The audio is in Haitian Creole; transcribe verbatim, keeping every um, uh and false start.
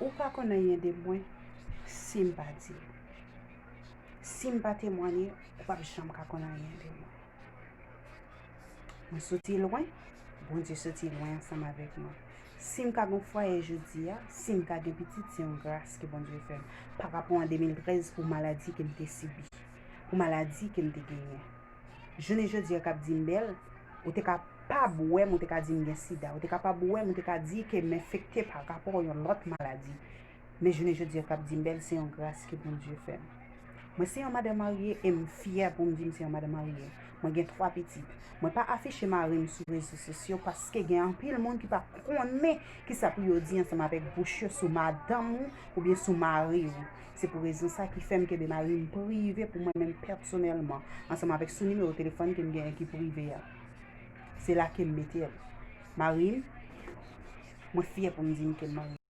Ou pa konn anyen de mwen si m pa di w. Si m pa temwanye, ou p ap janm ka konn anyen de mwen. Mwen soti lwen, Bondye soti lwen ansanm avèk mwen. Si m ka gen fwaye jodi a, si m ka gen pitit, se yon gras ke Bondye fè m. Pa rapò an de mil trèz pou maladi ke m te sibi, pou maladi ke m te genyen. Jounen jodi a k ap di m bèl, ou te kapab wè m, ou te ka di m gen sida, ou te kapab wè m, ou te ka di ke m enfekte pa rapò yon lòt maladi. Men jounen jodi a k ap di m bèl, se yon gras ke Bondye fè m. Mwen se yon madanm marye e m fyè pou m di m se yon madanm marye. Mwen gen twa pitit. Mwen pa afiche mari m sou rezo sosyo paske gen anpil moun ki pa konnen kisa pou yo di ansanm avèk bouch yo sou madanm ou oubyen sou mari w. Se pou rezon sa ki fè m kenbe mari m prive pou mwen menm pèsonèlman, ansanm avèk sou nimewo telefòn ke m genyen ki prive a. Se la ke m mete l. Mari m, mwen fyè pou m di m ke m marye.